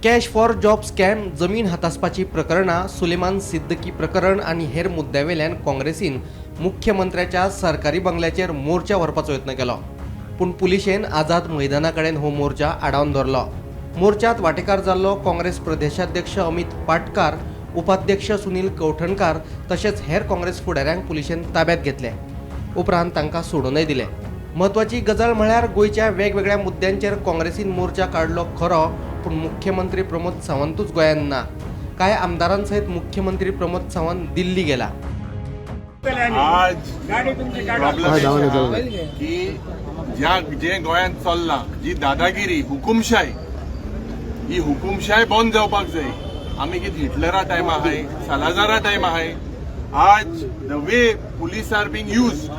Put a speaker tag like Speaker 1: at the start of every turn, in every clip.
Speaker 1: Cash for job scam, जमीन हातासपाची प्रकरणां, सुलेमान सिद्दकी प्रकरण आनी हेर मुद्द्यावेल्यान काँग्रेसीन मुख्यमंत्र्याच्या सरकारी बंगल्याचेर मोर्चा व्हरपाचो यत्न केलो, पूण पुलिशेन आझाद मैदाना कडेन हो मोर्चा आडावन धरलो. मोर्चात वांटेकार जाल्लो काँग्रेस प्रदेशाध्यक्ष अमित पाटकार, उपाध्यक्ष सुनील कवठणकार तशेंच हेर काँग्रेस फुडाऱ्यांक पुलिशेन ताब्यात घेतले. उपरांत तांकां सोडूनय दिले. म्हत्वाची गजाल म्हळ्यार गोंयच्या वेगवेगळ्या मुद्द्यांचेर काँग्रेसीन मोर्चा काडलो खरो, पूण मुख्यमंत्री प्रमोद सावंतूच गोंयांत ना. कांय आमदारां सयत मुख्यमंत्री प्रमोद सावंत दिल्ली गेला.
Speaker 2: आज प्रॉब्लेम की ज्या जे गोंयांत चल्लां, जी दादागिरी, हुकुमशाय, ही हुकुमशाय बंद जावपाक जाय. आमी कितें हिटलरा टायम आहाय, सालाजारा टायम आहाय? आज the way police are being used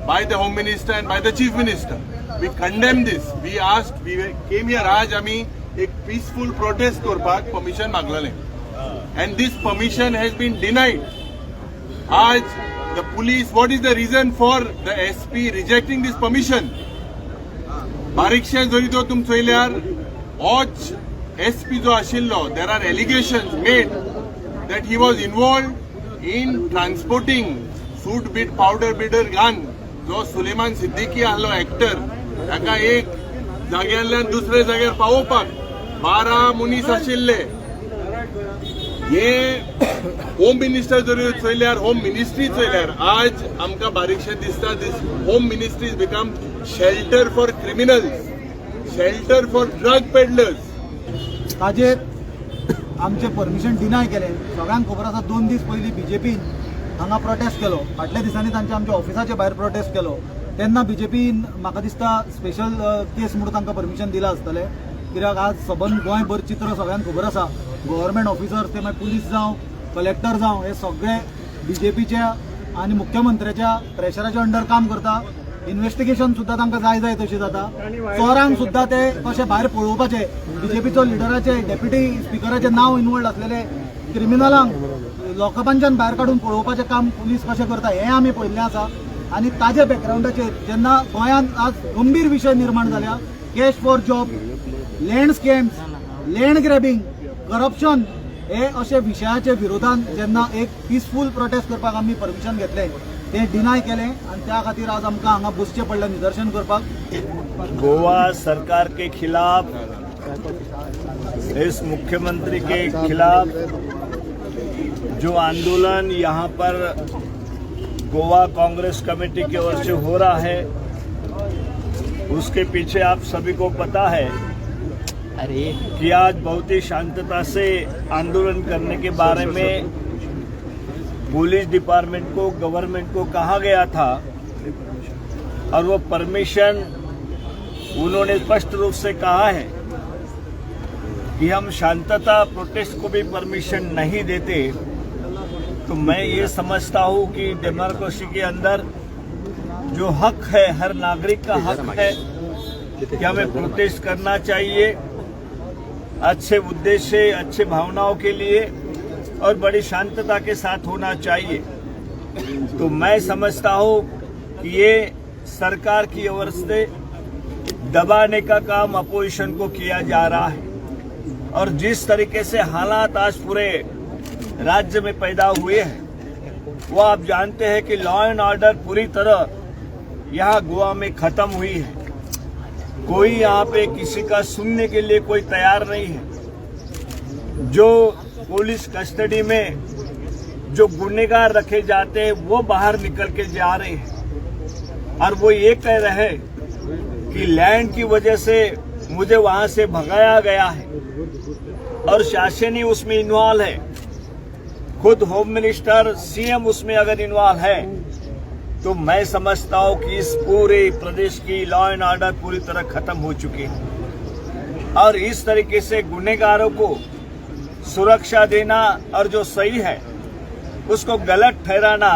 Speaker 2: by the Home Minister and by the Chief Minister, we condemn this. We asked, we came here. आज आमी एक पीसफूल प्रोटेस्ट करपाक permission मागलेलें and this permission has been denied. आज the police, what is the reason for the SP rejecting this permission? बारीकशें जरी तो तुमी चोयल्यार, होच एसपी जो आशिल्लो, there are allegation made that he was involved in transporting suit beat powder bidder gun. जो सुलेमान सिद्दीकी आहलो एक्टर, ताका एक जाग्यारल्यान दुसऱ्या जाग्यार पावोवपाक 12 मनीस आशिल्ले. हे होम मिनिस्टर जरी चोयल्यार, होम मिनिस्ट्री चोयल्यार, आज आमकां बारीकशें दिसता, this Home Ministry is become shelter for criminals, shelter for drug peddlers.
Speaker 3: ताजेर आमचें परमिशन डिनाय केलें. सगळ्यांक खबर आसा, 2 दीस पयलीं बीजेपीन हांगा प्रोटेस्ट केलो. फाटल्या दिसांनी तांच्या आमच्या ऑफिसाच्या भायर प्रोटेस्ट केलो. तेन्ना बीजेपीन म्हाका दिसता स्पेशल केस म्हणून तांकां परमिशन दिलां आसतलें, कित्याक आज सबंद गोंयभर चित्र सगळ्यांक खबर आसा. गव्हर्मेंट ऑफिसर्स, ते मागीर पुलीस जावं, कलेक्टर जावं, हे सगळे बीजेपीच्या आनी मुख्यमंत्र्याच्या प्रेशराच्या अंडर काम करता. इन्व्हेस्टिगेशन सुद्दां तांकां जाय जाय तशें जाता. चोरांक सुद्दां ते कशे भायर पळोवपाचे, बीजेपीचो लिडराचे, डेप्युटी स्पिकराचे नांव इन्वॉल्ड आसलेले क्रिमिनलांक लॉकअपांच्यान भायर काडून पळोवपाचें काम पुलीस कशें करता हें आमी पळयल्लें आसा. आनी ताजे बॅकग्रावंडाचेर जेन्ना गोंयांत आज गंभीर विशय निर्माण जाल्या, cash for job, land scams, land grabbing, corruption, हे अशे विशयाच्या विरोधान जेन्ना एक पिसफूल प्रोटेस्ट करपाक आमी परमिशन घेतलें, तें डिनाय केलें आनी त्या खातीर आज आमकां हांगा बसचें पडलें निदर्शन करपाक.
Speaker 4: गोवा सरकार के खिलाफ, इस मुख्यमंत्री के खिलाफ जो आंदोलन यहाँ पर गोवा कांग्रेस कमेटी की ओर से हो रहा है, उसके पीछे आप सभी को पता है कि आज बहुत ही शांतता से आंदोलन करने के बारे में पुलिस डिपार्टमेंट को, गवर्नमेंट को कहा गया था और वो परमिशन उन्होंने स्पष्ट रूप से कहा है कि हम शांतता प्रोटेस्ट को भी परमिशन नहीं देते. तो मैं ये समझता हूँ कि डेमोक्रेसी के अंदर जो हक है, हर नागरिक का हक है कि हमें प्रोटेस्ट करना चाहिए अच्छे उद्देश्य, अच्छे भावनाओं के लिए और बड़ी शांतता के साथ होना चाहिए. तो मैं समझता हूँ कि ये सरकार की ओर से दबाने का काम अपोजिशन को किया जा रहा है और जिस तरीके से हालात आज पूरे राज्य में पैदा हुए हैं, वो आप जानते हैं कि लॉ एंड ऑर्डर पूरी तरह यहाँ गोवा में खत्म हुई है. कोई यहाँ पे किसी का सुनने के लिए कोई तैयार नहीं है. जो पुलिस कस्टडी में जो गुन्हेगार रखे जाते हैं, वो बाहर निकल के जा रहे हैं और वो ये कह रहे हैं कि लैंड की वजह से मुझे वहां से भगाया गया है और शासन ही उसमें इन्वॉल्व है. खुद होम मिनिस्टर, सीएम उसमें अगर इन्वॉल्व है, तो मैं समझता हूं कि इस पूरे प्रदेश की लॉ एंड ऑर्डर पूरी तरह खत्म हो चुकी है. और इस तरीके से गुन्हेगारों को सुरक्षा देना और जो सही है उसको गलत ठहराना,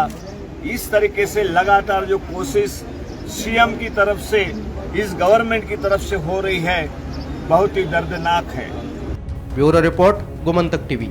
Speaker 4: इस तरीके से लगातार जो कोशिश सीएम की तरफ से, इस गवर्नमेंट की तरफ से हो रही है, बहुत ही दर्दनाक है.
Speaker 1: Bureau report, Gomantak TV.